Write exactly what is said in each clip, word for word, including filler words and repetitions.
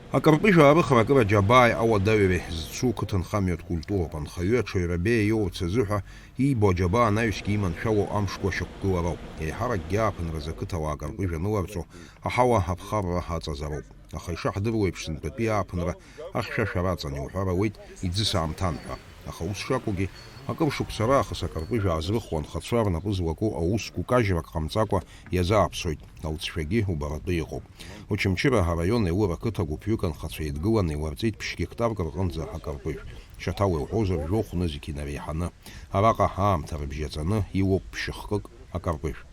Акарпыжә аарыхра акыр аџьабааи ауадаҩреи зцу қыҭанхамҩатә культуроуп. Анхаҩы аҽаҩра беиа иоурц азыҳәа иибо аџьабаа анаҩсгьы иманшәало амшқәа шьақәгылароуп. Еиҳаракгьы ааԥынразы ақыҭауаа акарпыжә аныларҵо, аҳауа аԥхарра аҵазароуп. Аха ишаҳдыруа еиԥш, сынтәатәи ааԥынра ахьшәашәара аҵан иуҳәар ауеит, иӡыс аамҭан ҳәа. Аха ус шакәугьы, акыр шықәса раахыс акарпыжә аазрыхуа анхацәа рнапы злаку аус гәкажьрак ҟамҵакәа иазааԥсоит, алҵшәагьы убаратәы иҟоуп. Очамчыра араион Еура ақыҭа гәыԥҩык анхацәа еидгыланы иларҵеит ԥшь гектарк рҟынӡа акарпыжә. Шьаҭала иуҳәозар, жәохә нызқь инареиҳаны. Араҟа аамҭа рыбжьаҵаны иуоуп ԥшьыхкык акарпыжә.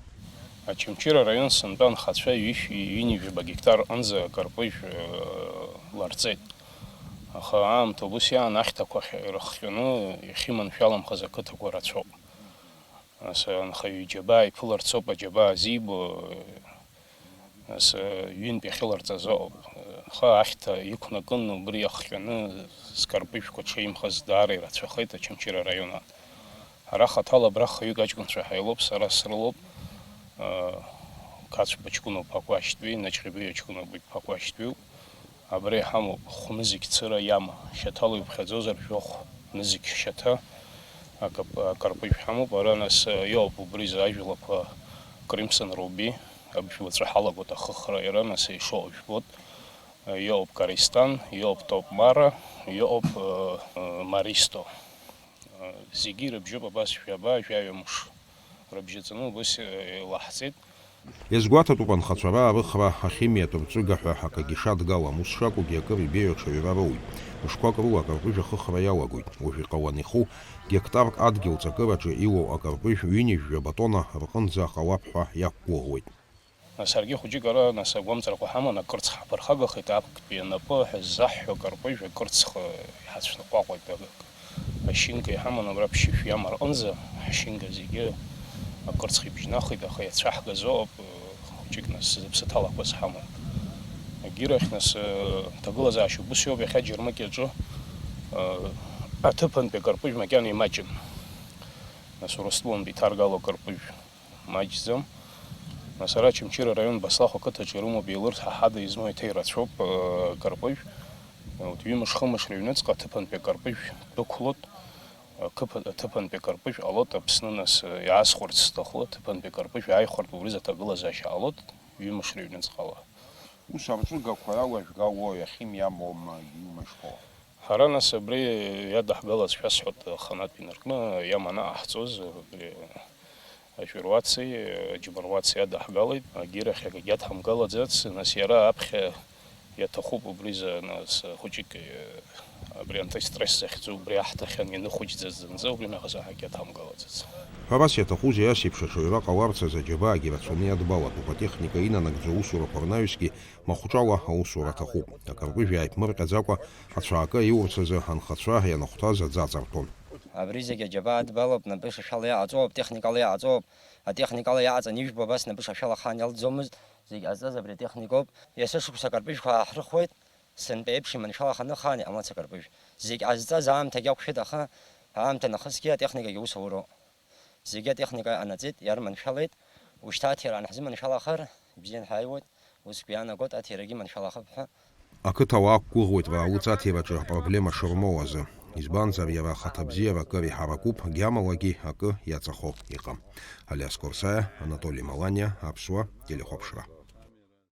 Очамчыра араион сынтәа анхацәа ҩышә-, ҩынҩажәаба гектар рҟынӡа акарпыжә, э, ларҵеит. Аха аамҭа убыс иаан ахьҭақәа ахь-, ирыхҟьаны иахьыманшәаламхаз ақыҭақәа рацәоуп. Нас анхаҩы иџьабаа иԥыларц ауп, аџьабаа зибо, нас ҩынтә иахьыларҵаз ауп. Аха ахьҭа иқәнакын, убри иахҟьаны зкарпыжәқәа ҽеимхаз даара ирацәахеит Очамчыра араион аҟны. Ҳара хаҭала абра хаҩык аҷкәынцәа ҳаилоуп, сара срылоуп, Қацәба ҷкәына ԥақәашьтәи, Наҷҟьаби ҷкәына ԥақәашьтәиуп. Абра иҳамоуп хә-нызқь цыра иама, шьаҭала иуԥхьаӡозар жәохә нызқь шьаҭа акап-, акарпыжә ҳамоуп. Ара нас, э, иоуп убри зы ажәлақәа Crimson Ruby, абжьлаҵәа ҳалагоит ахыхра, иара нас ишоу жәбоит. Э, иоуп Користан, иоуп Top Mara, иоуп, э, э, Маристо. Э, зегьы ирыбжьоуп абас жәаба, жәаҩа мш рыбжьаҵаны убас, э, илаҳҵеит. Иазгәаҭатәуп анхацәа раарыхра ахьымиатә рҵәыга ҳәа акагьы шадгалам, ус шакәугьы акыр ибеиоу аҽаҩра роуеит. Мышқәак рыла акарпыжә ахыхра иалагоит. Уажә иҟаланы иху гектарк адгьыл ҵакыраҿы илоу акарпыжә ҩынҩажәа батона рҟынӡа ҟалап ҳәа иақәгәыӷуеит. Нас ҳаргьы хәыҷык ара, нас, агәамҵрақәа ҳаман, акырцх ҳаԥырхагахеит, актәи анапы ҳәа ззаҳҳәо акарпыжә акырцх, э, иҳацәныҟәаҟәеит. Ашьынка иҳаман абра ԥшьышә иама рҟынӡа, ҳашьынга зегьы акырцх ибжьнахит, аха иацәаҳгазоуп, э, хәыҷык нас зыԥсы ҭалақәаз ҳамоуп. Агьырахь нас, э, ҭагылазаашьа убыс иоуп, иахьа Џьармыкьаҿы, э, аҭыԥантәи акарпыжә макьана имаҷын. Нас Урыстәылантәи иҭаргало акарпыжә маҷӡам. Нас ара Очамчыра араион Баслахә ақыҭаҿы ирымоуп еилырҭ ҳаҳада измоу еиҭа ирацәоуп, э, акарпыжә. Вот, ҩымш-хымш рыҩныҵҟа аҭыԥантәи акарпыжә дәықәлоит, ақыԥа-, аҭыԥантәи акарпыжә ҟалоит Аԥсны, нас, э, иаасхәарц сҭаху, аҭыԥантәи акарпыжә ааихәартә убри изы аҭагылазаашьа ҟалоит, ҩымш рыҩныҵҟала. Ус арҵәыгақәа иалажәгало, иахьымиамоума, иумашьҭоу? Ҳара, нас, абри иадаҳгалаз шәасҳәоит, аханатә инаркны иаманы ҟаҳҵоз, абри Ашәыруаци аџьмыруаци иадаҳгалеит, агьирахь акгьы адҳамгалаӡац, нас иара аԥхьа иаҭахуп убри за-, нас хәыҷык, абри антистресс захьӡу убри аҳҭахьан ианыхәыҷӡаз зынӡа, убри нахыс аҳагьы адҳамгалаӡац. Ҳәарас иаҭахузеи, ас еиԥш аҽаҩра ҟаларц азы аџьабаагьы рацәаны иадбалатәуп, атехника инанагӡо аусурақәа рнаҩсгьы махәҿала аусура аҭахуп. Акарпыжә иааиԥмырҟьаӡакәа ацәаакы аиурц азы анхацәа ианахәҭаз аӡы аҵарҭәон. Абри зегьы аџьабаа адбалоуп, напышашәала иҟаҵоуп, техникала иҟаҵоуп. Атехникала иаҟаҵаны ижәбо абас напышашәала ахаан иалҵӡомызт, зегь ҟазҵаз абри атехникоуп. Есышықәса акарпыжәқәа ааҳрыхуеит, сынтәа еиԥш иманшәалаханы ахаан иҟамлац акарпыжә. Зегь ҟазҵаз аамҭагьы ақәшәеит, аха аамҭа нахысгьы атехникагьы аус ауроуп. Зегьы атехника анаҵеит, иарманшәалеит, ушьҭа аҭира анҳзыманшәалахар, ибзиан ҳааиуеит, усгьы иаанагоит аҭирагьы маншәалахап ҳәа. Ақыҭауаа ақәгәыӷуеит Раулыҵ аҭираҿы апроблема шырмоу азы, избанзар, иара ахаҭа бзиара акыр иҳаракуп, гьамалагьы акы иаҵахо иҟам. Алиас Корсаиа, Анатоли Маланиа, Аԥсуа телехәаԥшра.